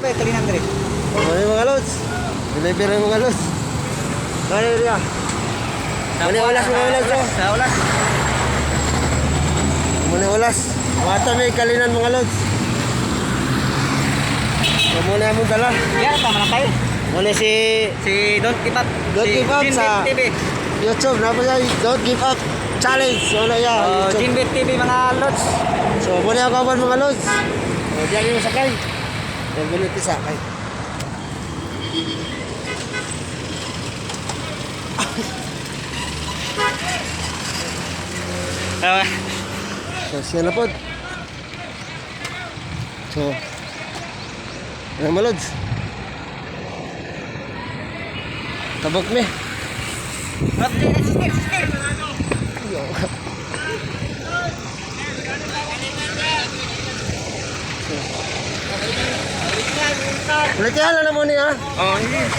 Ba kalinan dre? Ano yung mga lods? Deliver yung mga lods. Ano area? Muna ulas, mga lods, oh. Sa ulas. Muna ulas. Wata may kalinan, mga lods. So muna among dala. Yeah, tama na kayo. Muna si Si Don't Give Up. Don't Si Give Up Jinbit TV. YouTube. Napa siya, Don't Give Up Challenge. So na ya, Oh, YouTube. Jinbit TV, mga lods. So muna ako kawan, mga lods. So diyan yung sakay. Yan muna ito sakay. So siya na po. So, ano, mga lods? Tabok mi. Ulit yan, alam mo niya. Oh, yes.